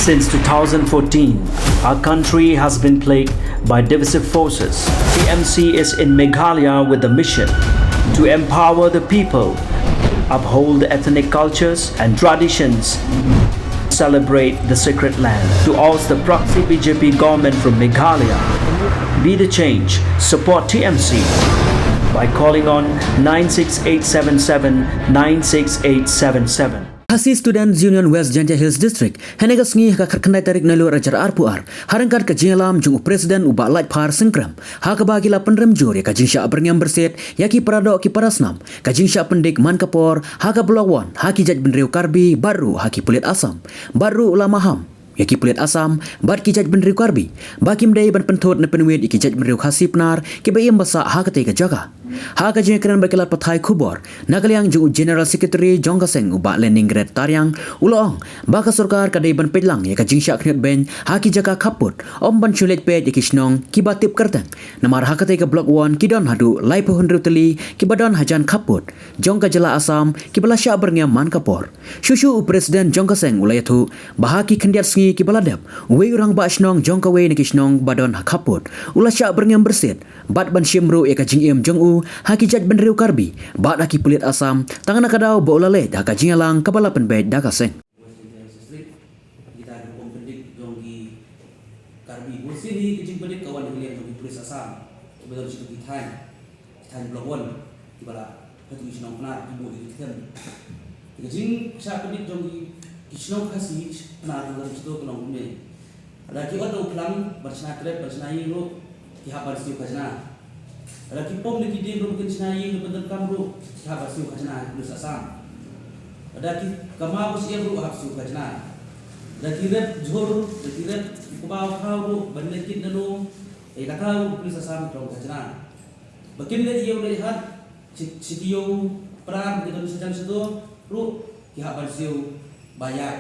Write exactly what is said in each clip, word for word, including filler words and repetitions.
Since two thousand fourteen, our country has been plagued by divisive forces. T M C is in Meghalaya with the mission to empower the people, uphold ethnic cultures and traditions, celebrate the sacred land, to oust the proxy B J P government from Meghalaya. Be the change, support T M C by calling on nine six eight seven seven nine six eight seven seven. Khasi Students' Union West Jaintia Hills District, hynne ka sngi ha ka khatkhyndai tarik Naiwieng ar hajar arphew ar, ha ryngkat ka jingïalam jong u President u Bah Laitphar Syngkrem, ha kaba ki la pynrem jur ïa ka jingshah byrngem byrsied ïa ki paradoh ki parasnam, ka jingshah pyndik man ka por ha ka Block One ha ki jaitbynriew Karbi bad ruh ha ki pulit Assam, bad ruh u la maham ïa ki pulit Assam bad ki jaitbynriew Karbi ba kim dei ban pynthut ne pynwit ïa ki jaitbynriew Khasi Pnar kiba im ba sah ha katei ka jaka. Ha ka jingïakren bad ki lad pathai khubor, na ka liang jong u General Secretary jong ka seng u Bah Leningret Tariang, u la ong ba ka sorkar ka dei ban peit lang ïa ka jingshah khñiot beiñ ha ki jaka khappud, ym ban shu leit peit ïa ki shnong kiba tip kyrteng. Namar ha katei ka Block One ki don haduh laiphew hynriew tylli kiba don hajan khappud jong ka jylla Assam kiba la shah byrngem man ka por. Shuh shuh u President jong ka seng u la ïathuh ba ha ki khyndiat sngi kiba la dep, uwei u rangbah shnong jong kawei na ki shnong ba don ha khappud u la shah byrngem byrsied bad ban shim ruh ïa ka jingim jong u ha ki jaitbynriew Karbi bad ha ki pulit Assam, tang na ka daw ba u la leit ha ka jingïalang kaba la pynbeit da ka seng. West Jaintia Hills District, kita ki rukom pyndik jong ki Karbi. Bunsien hi ka jingpyndik ka wan na ka liang jong ki pulit Assam kiba don sha ki thaiñ, ki thaiñ Block One, kiba la peit ïa ki shnong Pnar, ki buh ïa ki ktien. Ka jingshah pyndik jong ki, ki shnong Khasi Pnar ka don sha ki, ki nongmihkhmat. Lada ki ot da u phlang ban shna trep, ban shna ïing ruh, ki hap ban siew khajna. Lada ki pom da ki dieng ruh ba kin shna ïing ne pyndonkam ruh, ki hap ban siew khajna ha ki pulit Assam. Lada ki kama ba siew ruh hap siew khajna. Lada ki rep jhur, lada ki rep u kbaw khaw ruh ban leit kit na lum, eh, kata ruh pulit Assam ki tong khajna. Ba kin leit ïew leit hat, shi, shi taïew pran ki don shajan shato ruh, ki hap ban siew ba ïaid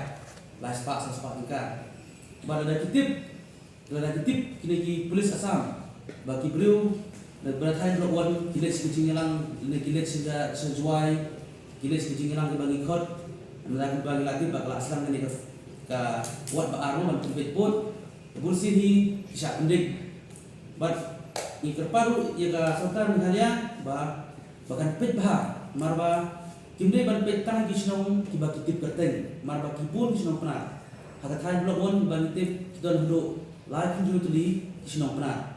lai spah saw spah tyngka. Ba lada ki tip, lada ki tip kine ki pulit Assam ba ki briew na, ba na thaiñ Block One ki leit sha ka jingïalang, ne ki leit sha ka, sha Jowai, ki leit sha ka jingïalang kaba ngi khot, lada kiba ngi la tip ba ka la sdang kane ka, ka wad ba ar ban pynpeit pud, bunsien hi ki shah pyndik. Bad ngi kyrpad ruh ïa ka sorkar Meghalaya ba, ba kan peit bha, namar ba kim dei ban peit tang ki shnong kiba ki tip kyrteng, namar ba ki bun ki shnong Pnar. Ha ka thaiñ Block One ba ngi tip ki don haduh laiphew hynriew tylli ki shnong Pnar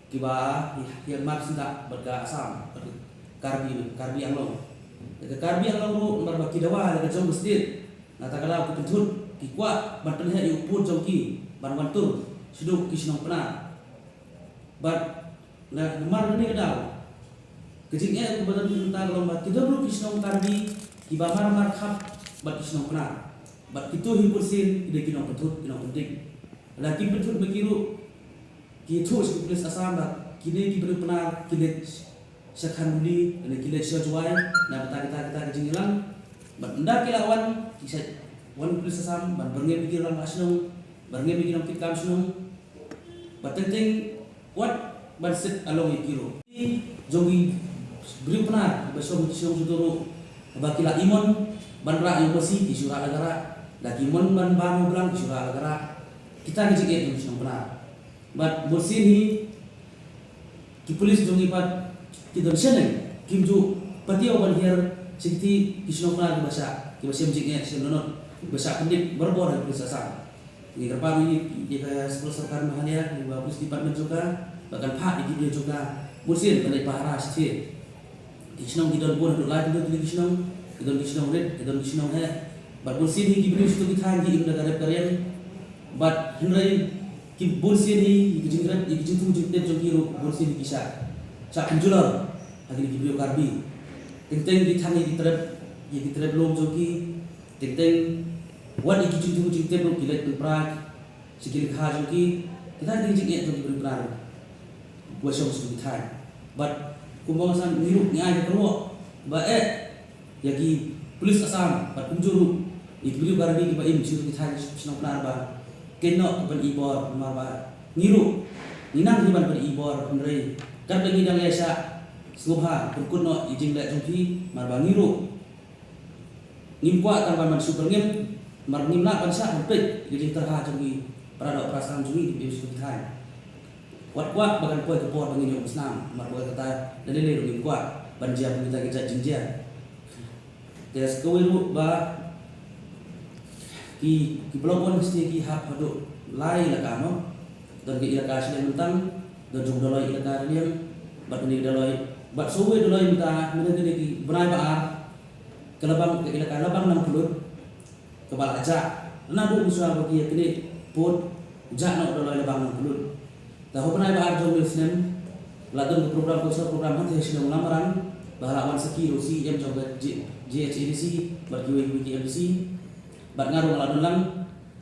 kiba ïa, ïa mar syndah bad ka Assam, bad ka Karbi, Karbi Anglong. Ka Karbi Anglong ruh namar ba ki dawa ïa ka jong ka state, na kata ka daw ki pynthut, ki kwah ban pynheh ïa u pud jong ki ban wan tur shaduh ki shnong Pnar. Bad na, namar kane ka daw, ka jingeh kaba don mynta ka long ba ki don ruh ki shnong Karbi kiba mar mar khap bad ki shnong Pnar. Bad kito hi bunsien ki dei ki nongpynthut, ki nongpyndik. Lada kim pynthut ma ki ruh, ki ïathuh sha ki pulit Assam ba kine ki briew Pnar ki leit sha Khanduli, lane ki leit sha Jowai na bynta kita, kita ki jingïalang. Bad ynda ki la wan, ki sa wan ki pulit Assam ban byrngem ïa ki rangbah shnong, byrngem ïa ki nongkitkam shnong. Bad teng teng wat ban set along ïa ki ruh. Jong ki briew Pnar ba shong, shong shato ruh, ba ki la ïa mon ban rah ïa u masi, ki shu rah la ka rah. Lada ki mon ban bam u blang, ki shu rah la ka rah. Kita ki jingeh jong ki shnong Pnar. Bad bunsien hi ki pulit jong ngi pat ki don shaneng, kim ju patiaw ban hiar sha kiti ki shnong Pnar kiba shah, kiba shem jingeh, shem lanot, kiba shah pyndik barabor ha ki pulit Assam. Ngi kyrpad ïa, ïa ka sorkar Meghalaya, ïa ka police department jong ka, ba kan phah ïa ki briew jong ka bunsien ban leit pahara shatei. Ki shnong ki don bun haduh laiphew hynriew tylli ki shnong, ki don ki shnong rit, ki don ki shnong heh. Bad bunsien hi ki briew shato ki thaiñ ki im da ka rep ka riang. Bad hynrei ki bunsien hi, ïa ki jingrep, ïa ki jingthung jingtep jong ki ruh bunsien hi ki shah, shah pynjulor ha kine ki briew Karbi. Teng teng ki thang ïa ki trep, ïa ki trep lum jong ki. Teng teng wat ïa ki jingthung jingtep ruh ki leit pynpra sha ki lyngkha jong ki, kita ki dei ki jingeh jong ki briew Pnar kiba shong sha ki thaiñ. Bad kumba nga ong, ngi ruh ngi ai ka kyrwoh ba eh ïa ki pulit Assam bad kumjuh ruh ïa ki briew Karbi kiba im sha ki thaiñ shnong Pnar ba kin noh ka pyni bor, namar ba ngi ruh ngi nang hi ban pyni bor, hynrei katba ngi dang ïaishah sngewbha pynkut noh ïa jingleh jong phi, namar ba ngi ruh ngim kwah tang ban, ban shu byrngem, Namar ngim lah ban shah ban peit ïa ka jingtyrha jong ki para doh para snam jong ngi ki P M C ki thaiñ. Wat kwah ba kan poi ka por ba ngin ïoh snam, namar ba kata da lei lei ruh ngim kwah ban jia kumta ki jait jingjia. Te sa kawei ruh ba ki, ki block one state ki hap haduh lai elaka mo. Don ka elaka Shillong Myntang, don jong Dolloi elaka Raliang, bad kane ka Dolloi, bad sa kawei Dolloi mynta, mynta kine ki bnai ba ar, ka Labang, ka elaka Labang Nangphyllut, kaba la jah. Naduh mynshuwa ba ki ïa knieh pud, jah noh Dolloi Labang Nangphyllut. Te ha u bnai ba ar jong une u snem, la don ka program, cultural program hangtei ha Shillong Lamrang, ba la wan sakhi da u C E M jong ka J-, J H A D C, bad kiwei kiwei ki M D C, bad nga ruh nga la don lang,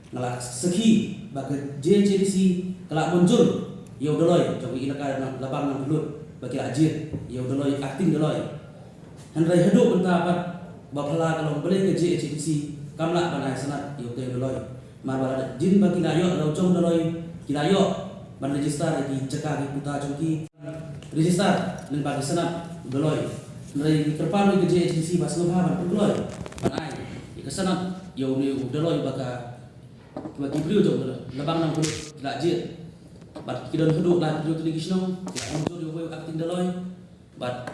nga la sakhi ba ka J H A D C ka la mynjur ïa u Dolloi jong ka elaka Labang Nangphyllut ba ki la jied ïa u Dolloi, acting Dolloi. Hynrei haduh mynta pat ba phylla ka long balei ka J H A D C kam lah ban ai sanad ïa utei u Dolloi. Namar ba la jin ba ki la ïoh, la u jong Dolloi ki la ïoh ban register ïa ki jaka ki puta jong ki. Register lyngba ki sanad u Dolloi. Hynrei ngi kyrpad ïa ka J H A D C ba sngewbha ban pynkloi ban ai ïa ka sanad ïa une u Dolloi ba ka, ba ki briew jong Labang Nangphyllut ki la jied. Bad ki don haduh lai phew tylli ki shnong ki la mynjur ïa uwei u acting Dolloi. Bad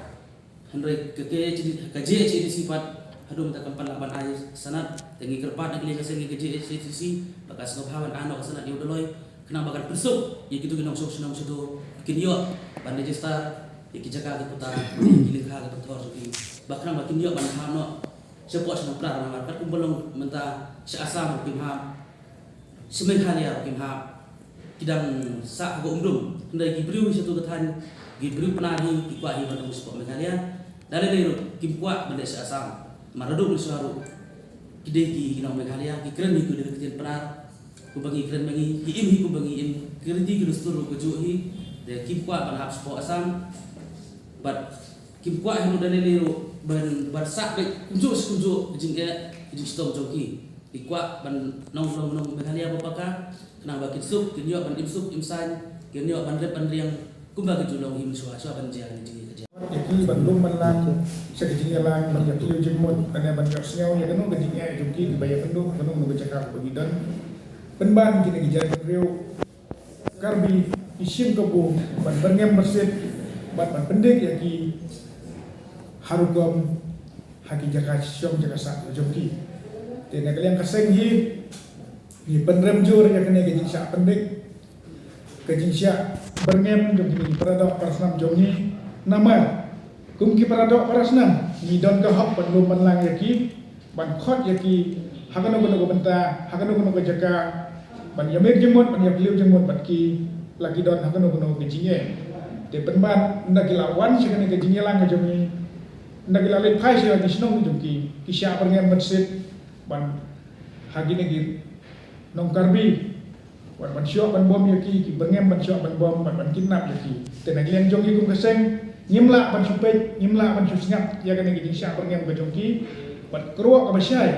hynrei ka, ka J H A D C, ka J H A D C pat haduh mynta kam pat lah ban ai sanad. Te ngi kyrpad na ka liang ka seng ïa ka J H A D C ba ka sngewbha ban ai noh ka sanad ïa u Dolloi, khnang ba kan pynsuk ïa kito ki nongshong shnong shato kin ïoh ban register ïa ki jaka ki puta, ïa ki lyngkha ki pathor jong ki, ba khnang ba kin ïoh ban hap noh shapoh shnong Pnar, namar katkum ba long mynta sha Assam ruh kim hap, sha Meghalaya ruh kim hap, ki dang sah ha ka umdum. Hynrei ki briew shato ka thaiñ, ki briew Pnar hi ki kwah hi ban ong shapoh Meghalaya. Da lei lei ruh kim kwah ban leit sha Assam. Namar haduh mynshuwa ruh ki dei ki, ki nong Meghalaya, ki kren hi ki dei ki ktien Pnar kumba ngi kren ma ngi, ki im hi kumba ngi im, ki riti ki dustur ruh kajuh hi. Te kim kwah ban hap shapoh Assam. Bad kim kwah hi ruh da lei lei ruh ban, ban sah beit kumjuh shi kumjuh ka jingeh ka jingshitom jong ki. Ki kwah ban long, long, long Meghalaya ba paka, khnang ba kin suk, kin ïoh ban im suk im saiñ, kin ïoh ban rep ban riang kumba ki ju long hi mynshuwa, shuwa ban jia kane ka jingeh ka jia. Ïa ki ban lum ban lang sha ka jingïalang, ban ïa phylliew jingmut, ban ïa, ban ïohsngew ïa kano ka jingeh jong ki, kiba ïakynduh kano kano ka jaka kaba ngi don. Pynban kine ki jaitbynriew Karbi ki shim kabu ban byrngem byrsit bad ban pyndik ïa ki ha rukom ha ki jaka shong jaka sah jong ki. Te na ka liang ka seng hi ngi pynrem jur ïa kane ka jingshah pyndik, ka jingshah byrngem jong kine ki paradoh parasnam jong ngi. Namar kum ki paradoh parasnam ngi don ka hok ban lum ban lang ïa ki, ban khot ïa ki ha kano kano ka bynta, ha kano kano ka jaka, ban ïa mih jingmut, ban ïa phylliew jingmut bad ki, la ki don ha kano kano ka jingeh. Te pynban ynda ki la wan sha kane ka jingïalang ka jong ngi, ynda ki la leit phai sha ki shnong jong ki, ki shah byrngem byrsit ban ha kine ki nong Karbi, wan ban shoh ban bom ïa ki, ki byrngem ban shoh ban bom, ban, ban kidnap ïa ki. Te na ka liang jong ngi kum ka seng ngim lah ban shu peit, ngim lah ban shu sngap ïa kane ka jingshah byrngem ka jong ki. Bad kyrwoh kaba shai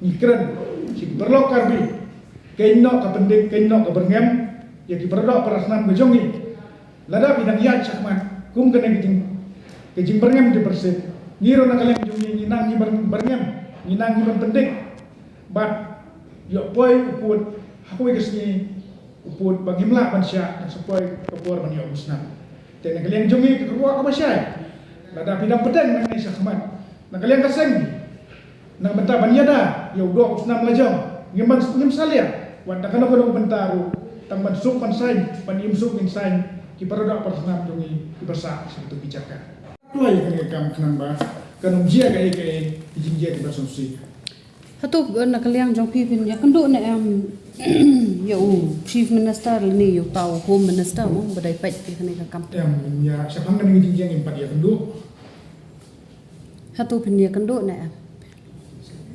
ngi kren sha ki paralok Karbi, kynnoh ka pyndik, kynnoh ka byrngem ïa ki paradoh parasnam ka jong ngi. Lada phi dang ïaid shakhmat kum kane ka jing, ka jingbyrngem jingpyrshit, ngi ruh na ka liang jong ngi ngi nang ngi byrngem, ngi nang ngi ban pyndik. Bad ïoh poi u pud ha kawei ka sngi, u pud ba ngim lah ban shah, kan sa poi ka por ban ïoh u snam. Te na ka liang jong ngi ka kyrwoh kaba shai, lada phi dang bteng nangne shakhmat na ka liang ka seng, na ka bynta ban ïada ïa u doh u snam lajong, ngim ban, ngim salia wat na kano kano ka bynta ruh, tang ban suk ban saiñ, ban im suk im saiñ ki paradoh parasnam jong ngi kiba sah sha kito ki jaka. Kloi ïa kane ka kam khnang ba kan ym jia kaei kaei ki jingjia kiba sngewsih. Hato, eh, na ka liang jong phi phin ïakynduh ne em ïa u Chief Minister lane ïa uta u Home Minister mo ba dei peit ïa kane ka kam? Em, ïa shaphang kane ka jingjia ngim pat ïakynduh. Hato phin ïakynduh ne em?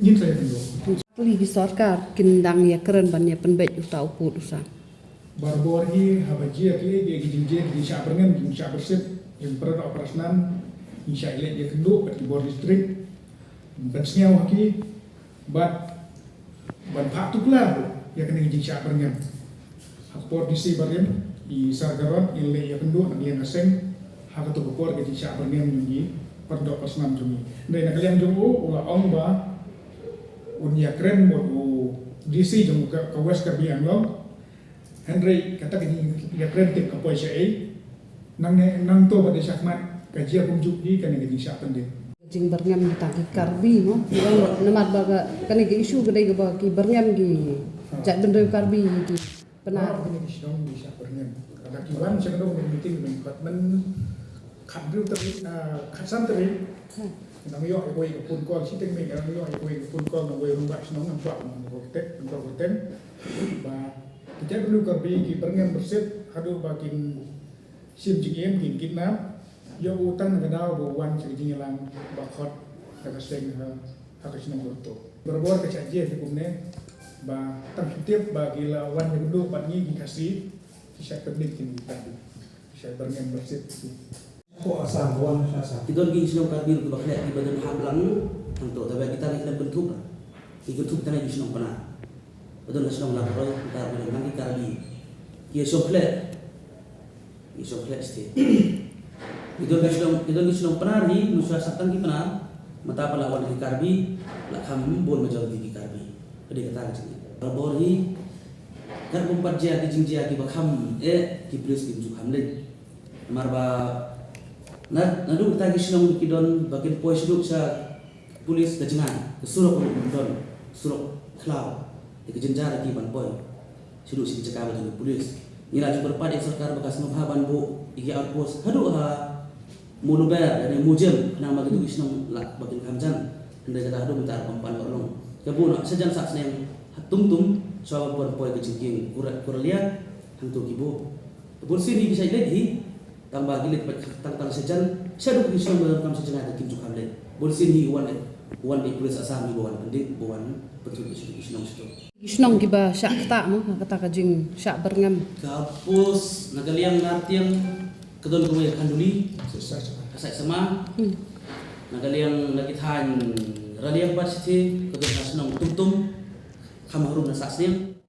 Ngin sa ïakynduh. Kylli ki sorkar kin dang ïakren ban ïapynbeit uta u pud u sam. Barabor hi haba jia kiei kiei ki jingjia ki jingshah byrngem, ki jingshah byrsit ïa ki paradoh parasnam, ngi shah leit ïakynduh bad ki bor district ban pynsngew ha ki bad ban phah tuklar ruh ïa kane ka jingshah byrngem. Ha ka por D C barim, i Sir Garod, ngi leit ïakynduh na ka liang ka seng ha kato ka por ka jingshah byrngem jong ki paradoh parasnam jong ngi. Hynrei na ka liang jong u, u la ong ba un ïakren bad u D C jong ka, ka West Karbi Anglong. Hynrei kata ka jingïakren tip ka poi shaei. Nangne, nangto pat da shakhmat ka jia kumjuh hi kane ka jingshah pyndep. Jingbyrngem kita ki Karbi mo. Namar ba ka, kane ka issue ka dei kaba ki byrngem ki jaitbynriew Karbi ki Pnar. Kine ki shnong ki shah byrngem. Lada ki wan sha ka dong meeting mynkhot myn khatbriew tarik, ah, khatsan tarik. Nang ïoh ïa kawei ka phone call, shiteng mynta nang ïoh ïa kawei ka phone call na kawei rangbah shnong, nang kwah nang ko ktek, nang ko ktek. Ba ki jaitbynriew Karbi ki byrngem byrsit haduh ba kin shim jingim, kin kidnap. Ïoh u tang na ka daw ba u wan sha ka jingïalang ba khot da ka seng ha, ha ka shnong Urto. Barabor ka shah jia kumne ba tang ki tip ba ki la wan ïakynduh bad ngi ki Khasi, ki shah pyndep kin ki Karbi. Ki shah byrngem byrsit ki. Ko Assam, wan Assam. Ki don ki shnong Karbi kiba khleh kiba don ha blang hangto, tangba kita ngi khlem kynthup. Ki kynthup tang ki shnong Pnar. Ba don ha shnong Lakroi, kita ba don lang ki Karbi. Ki shong khleh. Ki shong khleh state. Ki don ki shnong, ki don ki shnong Pnar hi, mynshwa sah tang ki Pnar, mynta pat la wan ki Karbi, la kham bun majority ki Karbi. Ka dei kata ka jingeh. Barabor hi, kat bym pat jia ki jingjia kiba kham eh, ki police kim ju kham leit. Namar ba na, naduh kita ki shnong ki don ba kin poi shuh sha police ka jngai, ka surok ruh ym don, surok khlaw, te ka jynjar ïa ki ban poi shuh sha ki jaka ba don ki police. Ngi la ju kyrpad ïa ka sorkar ba ka sngewbha ban buh ïa ki outpost haduh ha Mawluber lane Mawjem, khnang ba kito ki shnong lah ba kin kham jan. Hynrei kata haduh mynta ruh kam pan ban long. Ka buh noh shajan sah snem ha Tumtum, shuwa ban poi ka jingkieng Kura-, Kuralia, hangto ki buh. Ka bunsien hi ki shait leit hi, tangba ki leit pat tang tang shajan, shaduh ki shnong ba donkam sha jngai te kim ju kham leit. Bunsien hi wan, wan i police Assam hi ba wan pyndep, ba wan pynthut ïa ki shnong shato. Ki shnong kiba shah ktah mo, na kata ka jingshah byrngem. Ka post na ka liang Nartiang ka don kawei ha Khanduli, ka Saitsama. Hmm. Na ka liang na ki thaiñ Raliang pat shatei ka don ha shnong Tumtum, kham harum na sah snem.